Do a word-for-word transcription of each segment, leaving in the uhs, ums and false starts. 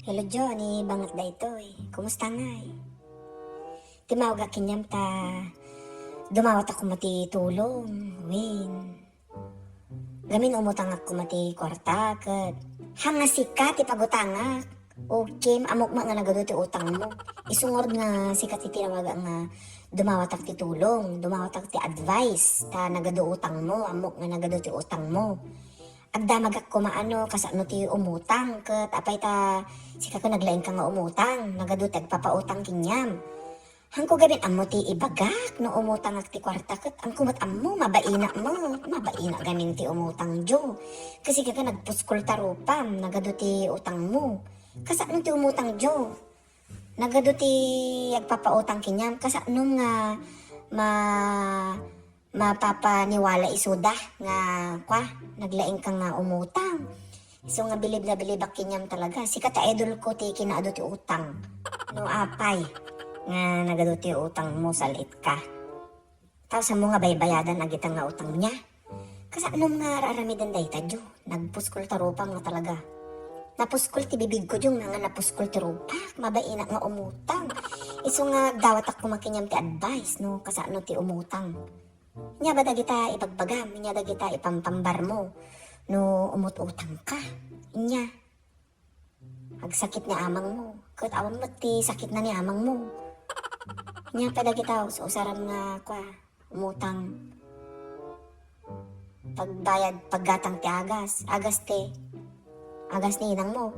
Hello, Johnny. Bangat daytoy. Kumusta ngay? Timawagak kaniam ta dumawat ako mati tulong. Wen. Gamin umutangak ko mati kwarta, ket hanga sika ti pagutangak. Okay, ammok nga nagadu ti utang mo. Isungor nga sika ti tinawaga nga dumawatak ti tulong, dumawatak ti advice, ta nagadu utang mo, ammok nga nagadu ti utang mo. Agdamagak koma ano, kasano ti umutang, ket apay ta sika ket naglaing ka nga umutang, nagadu ti agpapautang kaniam. Hanko gamin ammo ti ibagak no umutangak ti kwarta, ket hanko met ammo, mabaina met, mabaina gamin ti umutang jo. Kasi ka nagpuskol ta rupam, nagadu ti utang mo. Kasano ti umutang jo? Nagadu ti agpapautang kaniam, kasano nga ma-, mapapaniwala isuda nga, kwa, naglaing ka nga umutang. So nga bilib na bilibak kaniam talaga. Sika ti idol ko ti kinaadu ti utang. No apay nga nagadu ti utang mo, sal-it ka. Tapos mo nga baybayadan agita nga utang niya. Kasano nga aramiden dayta, Jo? Nagpuskol ta rupam nga talaga. Napuskol ti bibig ko, Jo, nga napuskol ti rupak. Mabaina nga umutang. Isu nga dawatak koma kaniam ti advice, no? Kasano ti umutang. Nya ba dagita ibagbagam, nya dagita ipampambar mo no umut-utang ka. Nya, agsakit ni amang mo. Ket awan met ti sakit na ni amang mo. Nya pa dagita us-usaram nga, kwa, umutang. Pagbayad, paggatang ti agas. Agas ti agas ni inang mo.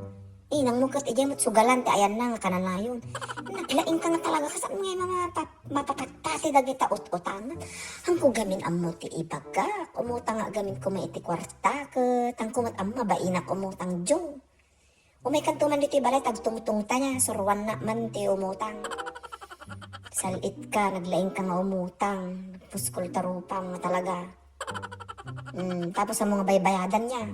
Inang mo ket idiay met sugalan ti ayanna nga kananayon. Naglaing ka nga talaga, kasano nga mapa-, mapapatpati dagita ut-utang. Hanko gamin ammo ti ibagak, umutang nga gamin koma iti kwarta, ket hanko met ammo, mabainak umutang, Jo. Umay kanto man ditoy balay, tagtungtong ta nia, suruanna man ti umutang. Sal-it ka, naglaing ka nga umutang, puskol ta rupam nga talaga. Mm, tapos ammo nga baybayadan nia.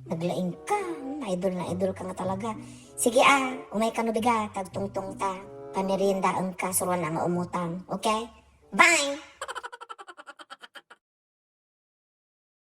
Naglaing ka, mm, idol na idol ka nga talaga. Sige a, umay ka no bigat, tagtungtong ta. Pameriendaen ka, suruan na nga umutang. Okay? Bye!